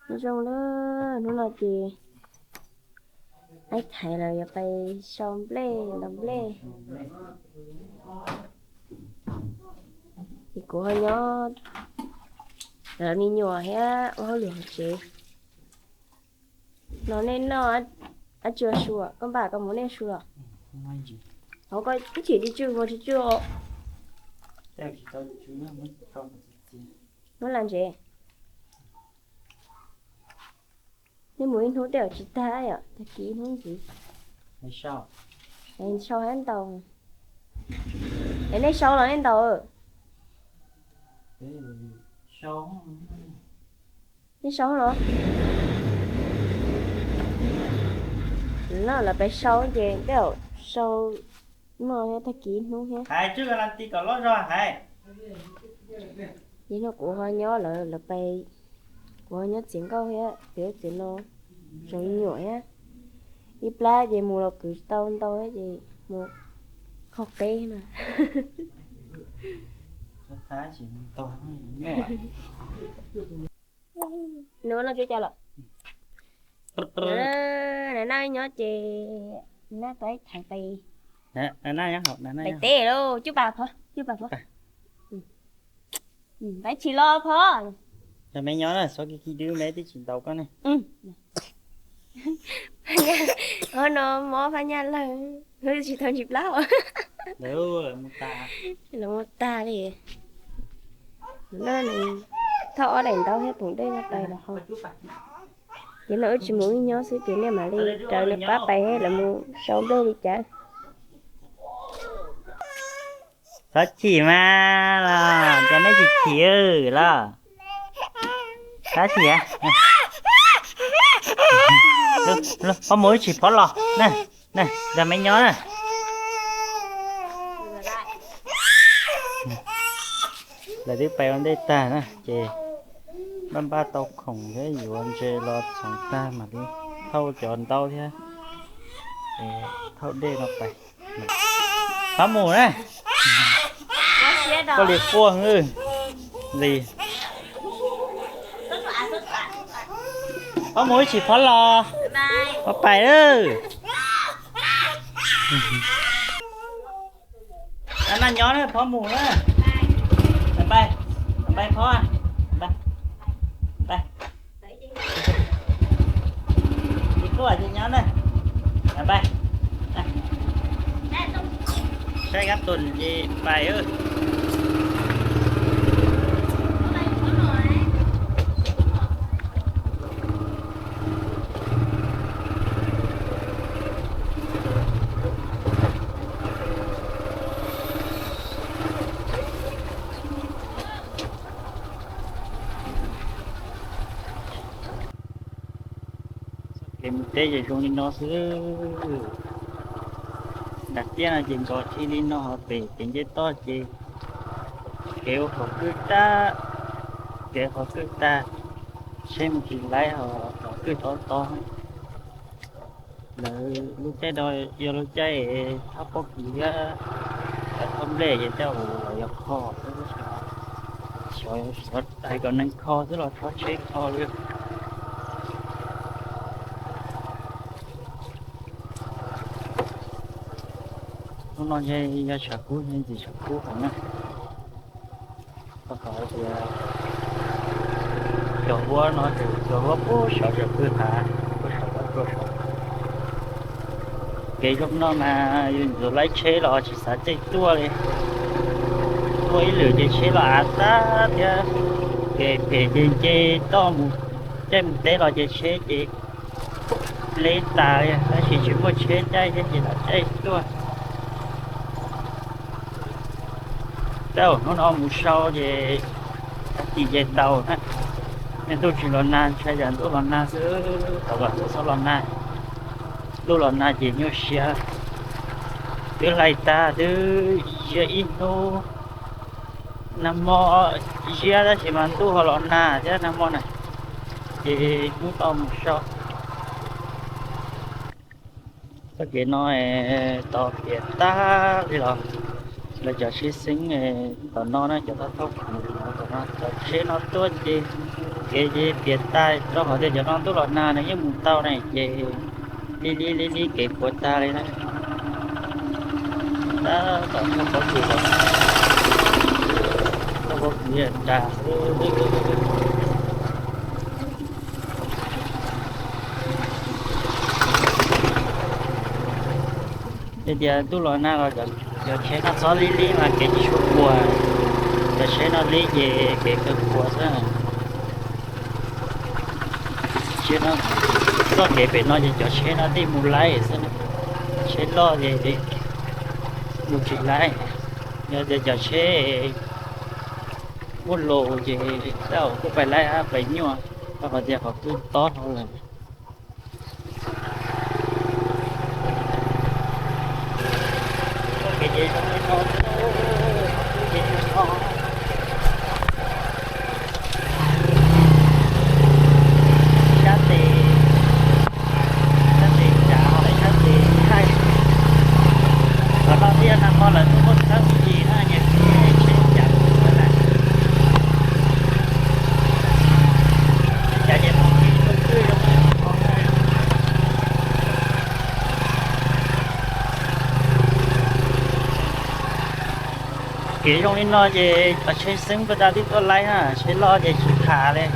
Zoo lawm, hnub no ces Aib Thaiv lawv yuav pais sau nplej ntaus nplej. Ces kuv ho nyob, lawv me nyuam thiab ua hauj lwm hauv tsev. No nej noj, ab tsi ua su, koj npaj koj mus nej su los? Hauv ko ib chim di tsw ua tsis tsw os. Muab la ntsev. Nej mus ib hnub tej zaum tsis tag yom, tag kis ib hnub ntxiv. Sau hab ntaus. Es nej sau los nej ntaus? Nej sau los? No lawv pais sau ces tej zaum sau no thiab tag kis ib hnub thiab. Hais tsuj ka la ti kom loj zog hais. Ces no kuv ho nyob lawv, lawv pais, kuv ho nyob txiv nkauj thiab, txiv txiv no tseem me nyuam thiab. Ib plab ces mus los kwv tsis tau ntau thiab ces mus qhov qeb no. Nws ua no tsuav cas lawm? Nws naj nyob ces naj tau ib theem pais, pais teb lauj, cub pas phov, cub pas phov. Pais tsis los phov. Cov me nyob na, xov kis kis dwb me twb tsis ntaus koj ne. Qhov no mob Phab Nyaj lawg, tsis tau ntsis plab. Lawv mus tag li. Thauj ob daim ntaub thiab poom dej no pais los ho. Ces no wb tsis mus, wb nyob xwb ces nej mam li raws nws qab pais, lawv mus sau nplej li cas. Txhob chim mas los, cas nej tsis chim los? Txhob chim. Phob mus ib chim phov los na, na, nrog me nyob na. Lawv twb pais ua ntej tag na ces npaj npaj tau khoom thiab yuav ntses los txhoov tag mam li thauj cov ntaub thiab, thauj dej no pais. Phob mus na. Koj li quaj li. Phob mus ib chim phov los. Phob pais lawm. Naj nyob na, phob mus na. Pais, pais phob. Pais. Ces kuj ces nyob na. Pais. Saib kab tus ces pais. Kev mus teb ces zoo li no xwb. Nram tiaj no ces nkos tib li no, ho pem kev nce toj ces kev ua qhov kwj tag, kev qhov kwj tag, tsheb mus tsis laib, ho qhov kwj tob tob. Lawv lub caij no yog lub caij thauj pob kws thiab thauj nplej ces tej zaum los yog kho, xyov, xyov hais kom neeg kho xwb los tso tsheb kho li. Hnub no yog tshav kub, ntxim tshav kub heev na. Rau qhov tias cov huab no ces cov huab puag saum tseem pw hav, puag saum, puag saum. Kev zoo no mas yus ntxuav laib tsheb los tsis xav txawj tuaj li. Tuaj ib lwm ces tsheb los av tag thiab, kev phem ces nce toj mus, caij mus teb los ces tsheb ces pleb tas li, tab sis tsis muaj tsheb caij thiab ces lam caij tuaj. Tej zaum hnub no mus sau ces tag kis ces tau na. Ntuj tsis los nag, ntshai tsam ntuj los nag xwb, thaum kawg ntuj txhob los nag. Ntuj los nag ces nyuaj siab. Twb hlais tag twb ziab ib hnub, nag hmo ziab tab sis mas ntuj ho los nag thiab nag hmo na, ces hnub no mus sau. Txoj kev no tos piam tag li los, lawv cov sib xeeb tom no na, cov thauj khoom tom no, cov tsheb no tuaj ces Kev ces piam tag rau qhov tias cov no ntuj los nag nws yeej mus tau ne ces li li li li kev puas tag li na. Tab tom muaj pob kws los, muaj pob kws tas. Yog tias ntuj los nag los cov tsheb no txhob lib lib mas kev tsis tshua puas, cov tsheb no lib ces kev kawg puas xwb. Txoj kev pem no ces cov tsheb no thiaj mus laib xwb, tsheb loj ces mus tsis laib. Yog tias cov tsheb muaj lus ces tej zaum kuj pais laib hab pais nyuaj, rau qhov tias qhov twb tob dhau lawm. Sab tes, sab tes tsav, sab tes thaij. Qhov no thiaj nag hmo lawv tuaj muab khawb me ntsis na, nyias tsheb tsheb cas na. Cas ces mus ib tug twj zoo. Kev zoo li no ces cov tsheb xeeb puag ta twb tuaj laib na, tsheb loj ces tsis tham li.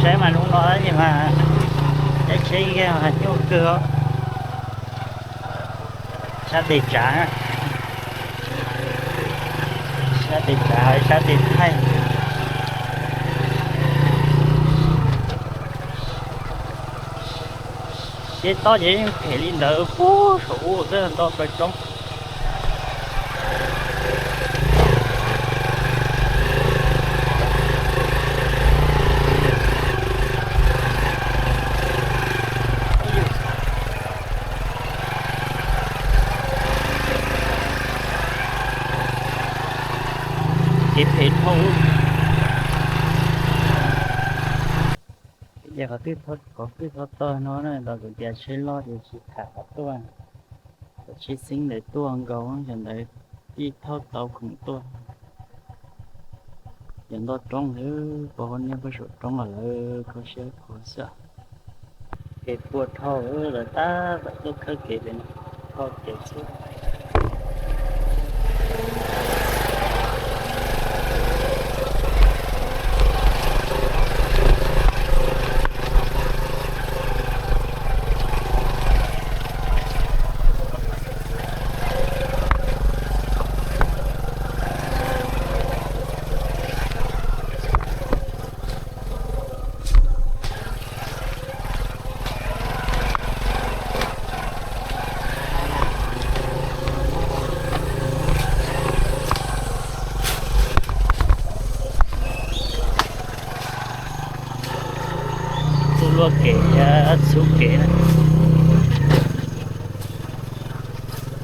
Saib mas hnub no mas caij tsheb mas nyuaj kawg os. Sab tes tsav, sab tes tsav, sab tes thaij. Siab tob ces yeej phem li ntawd puag saum ub twb nto plaws roob. Kev phem dhau. Ces qhov twb tho tog no na los kuv tias tsheb loj ces tsis tham qhov tuaj, cov tsheb xeeb ntawd tuaj nkaus, cov ntawd tij thauj tau khoom tuaj. Ces nto roob lawm, pos hauv niaj pab saum roob los lawm, kho siab khuav xwb. Kev puas dhau lawm, tab tom tuaj khawb kev pem no, dhau kev xwb. Tuaj luaj kev, txhub kev.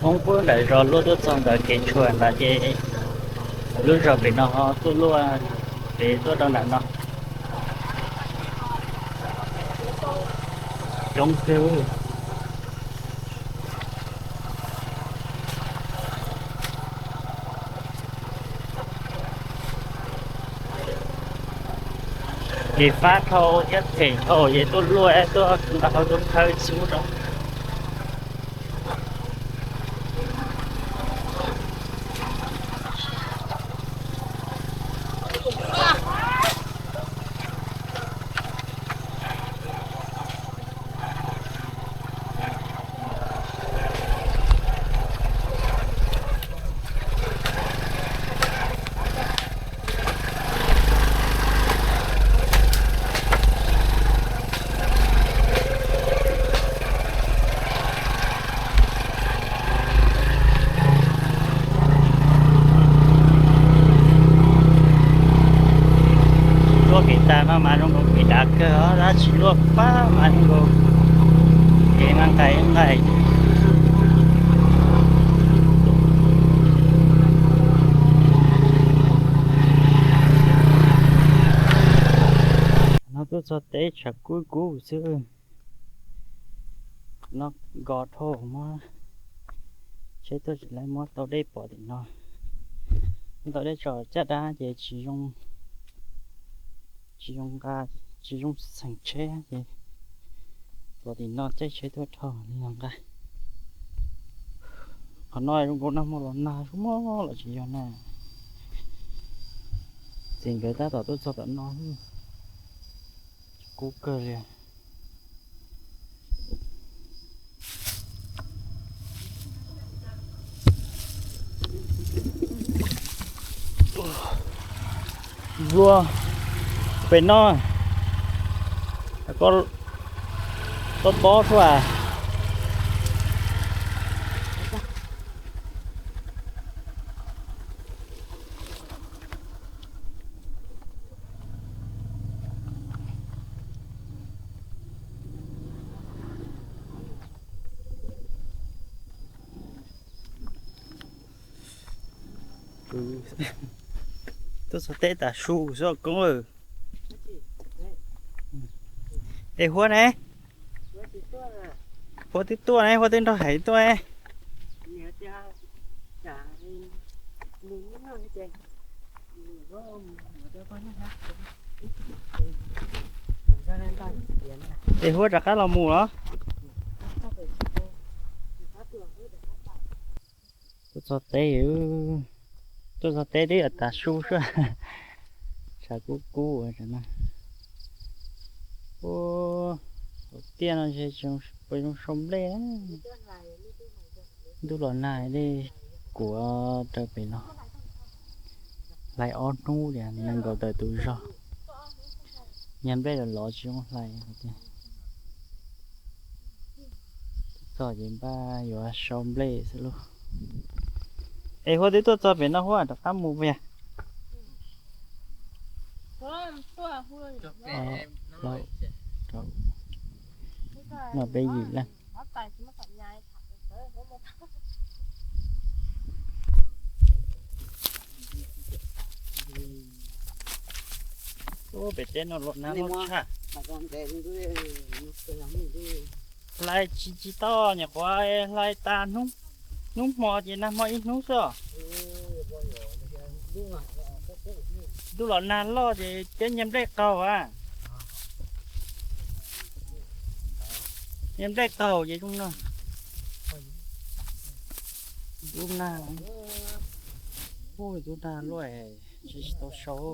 Hmoob pub ntawm zos luaj tuaj txog ntawm kev tshuam ntawd ces lub zos pem no ho tuaj luaj, pem tuaj rau ntawm no. Coob kawg. Ces fab dhau thiab phem dhau ces tuaj luaj tuaj nqa hauv tuaj khawb xub rau. Luaj kev tag no mas zoo nkaus kev dav kawg os, tab tsis luaj pab mas zoo nkaus kev nqaim nqaim. No tuaj txog teb tshav kub kub xwb. No nkos dhau, muab tsheb tuaj tsis laib, muab tau dej pov tim no. Muab tau dej tso caj dab ces tsis zoo, tsis zoo nqa, tsis zoo txheem tsheb ces pov tim no caij tsheb tuaj dhau li no nqa. Qhov no zoo nkaus nag hmo los nag, zoo mog los tsis yog na. Txiv nkawd tab tom tuaj txog tom no, kub kawg li. Nplua pem no, tob tob suab. Tuaj txog teb tas su xwb koob. Es Huab ne? Huab twb tuaj ne, Huab twb nrog Haiv tuaj. Es Huab rov qab los mus los? Tuaj txog teb, tuaj txog teb twb yog tas su xwb. Tshav kub kub no. Ua, hauv tiaj no ntshe puas zoo sau nplej. Ntuj los nag dej kuav raws pem no. Hlais ob hnub tias nees nkaum tawm tus zog, nyiag nplej los lov tsis zoo hlais tias. Txog ces npaj yuav sau nplej xwb lauj. Es Huab twb tuaj txog pem no, Huab rov qab mus puas yog? No peb yim leej. Ub, pem teb no los nag loj tshaj. Hlais tsis tsis tau, nyuam qhuav hlais tas hnub, hnub hmo ces nag hmo ib hnub xwb os. Ntuj los nag loj ces cov nyiag nplej qaug a. Nyiag nplej qaug ces zoo no. Ntub nag, ub, ntub nag luaj, tsis tau sau.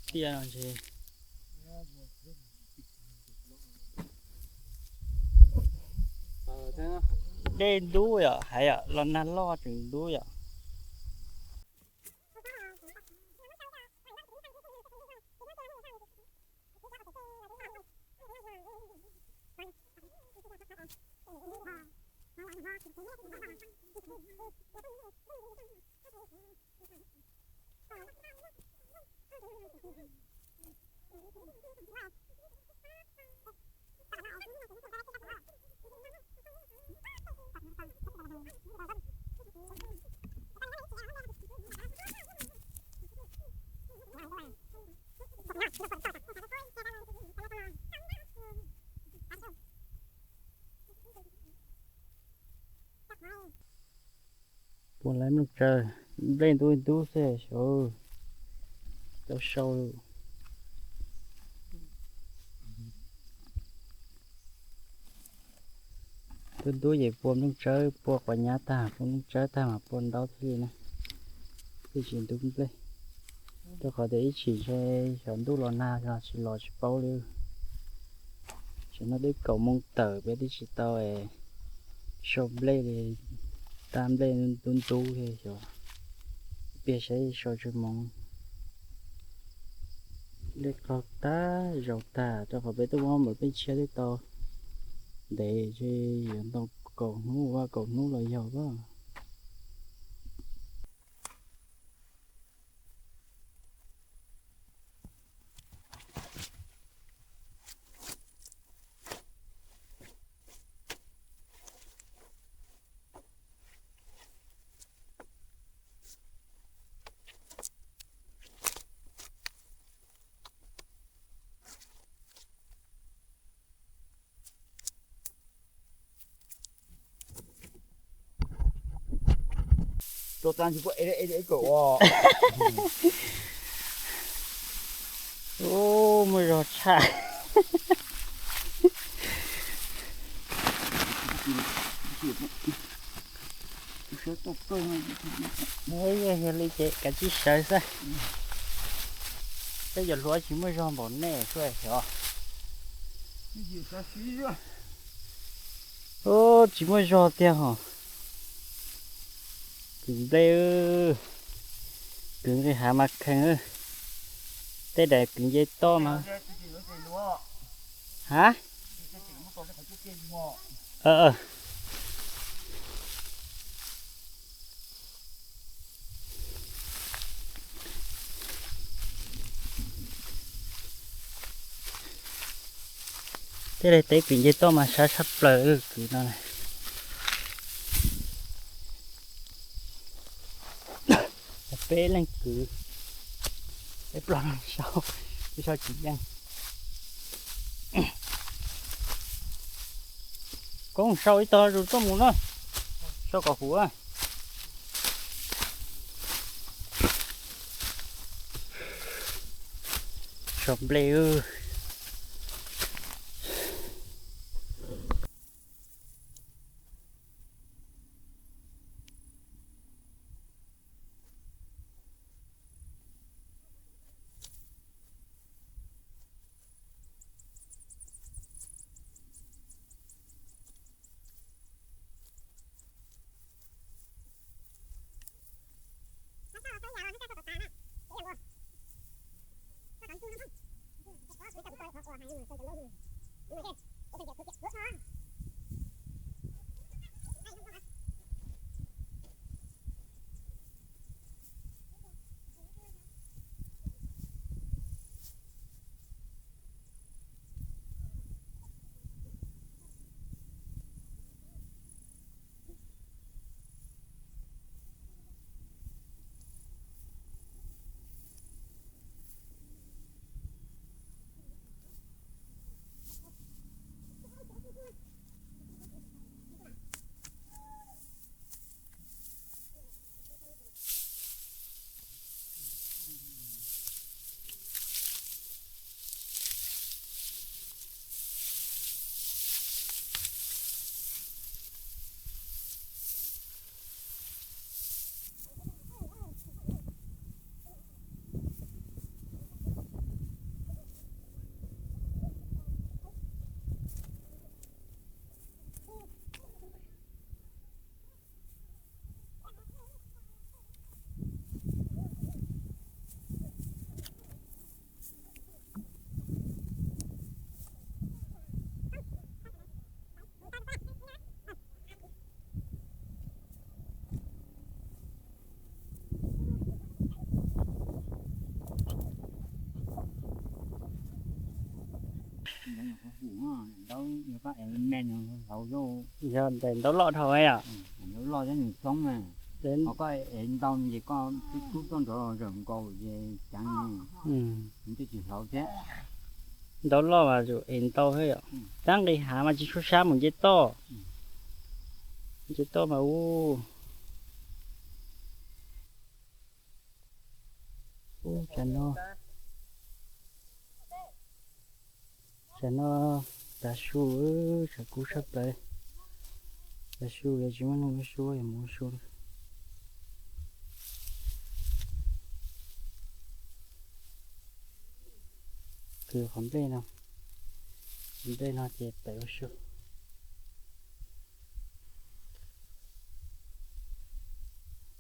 Tiaj no ntshe dej ntub yom, hais yom, los nag loj tseem ntub yom. Puas laiv mloog tsawv, nplej ntub ntub xwb xyov tau sau. Ntub ntub ces pua nplooj tsawb, pua quav nyab tag, pua nplooj tsawb tag mas pua ntaub thiab li na. Twb tsis ntub nplej, rau qhov tias ib chim ntshe xyov ntuj los nag los tsis los tsis paub li. Tam no twb kaum moo tawm peb twb tsis tau sau nplej li, tab nplej ntub ntub li xyov, piag saib sau tsawg moo. Nplej qaug tag zaus tag, rau qhov peb tuaj muab npaum peb tshiab twb tau ntev, ntshe yuav ntau kaum hnub, vaj kaum hnub los yog as. Ua, muaj zog tshaj. Yog li ces kav tsij sawv xwb. Peb cov hluas tsis muaj zog npaum nej xwb os. Ub, tsis muaj zog tiag hos. Kwv nplej, kwv nqis hav mas kheev. Tej daim kwv nce toj mas. Ha? Tej daim teb kwv nce toj mas sab sab plaws kwv no. Peb leeg kwv, peb plaub leeg sau, peb sau tsis yeej. Koj sau ib tog zus tuaj mus na, sau kom huv. Sau nplej. Yog daim ntaub loj dhau yom. Ntaub loj mas yus ev ntau thiab yom. Tab nqis hav mas tsis tshua sab mus nce toj. Nce toj mas ub. Ub, tsam no, tsam no tav su, tsam kub sab plaws. Tav su yog tsis muaj neeg ua su yuav mus ua su. Kwv qhov nplej no, qhov nplej no ces pem ua su.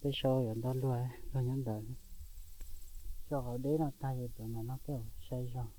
Peb sau yuav ntau luag, luag nyob ntawd. Sau qhov deb no tag ces pem mam no peb saib zog.